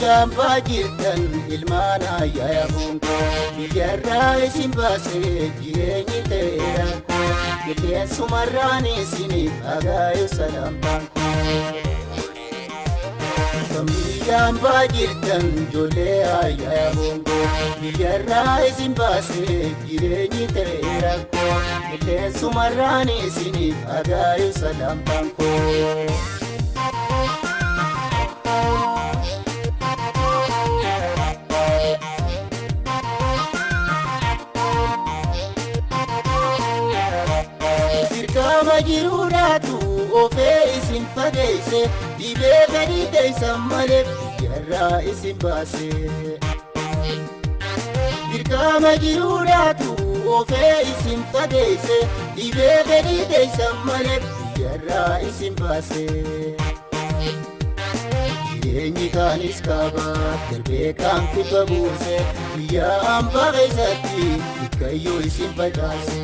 Kan jirtan ilmaan ayyaa boonko, biyyarraa isin baasee jireenyi ta'eera, qilleensumarraan isiniif agaayu salamtaan. Kan biyyaan baajirtan ijoollee ayyaa boonko, biyyarraa isin baasee jireenyi ta'eera, qilleensumarraan isiniif agaayu salamtaan. Dirqama jiruudhaatu ofee isin fageesse, dhibee gadi teessan malee biyyarraa isin baase. Dirqama jiruudhaatu ofee isin fageesse, dhibee gadi teessan malee biyyarraa isin baase. Jireenyi kaanis kaaba darbee kaan kibba buuse, biyya hambaa keessatti dikkayyoo isin facaase.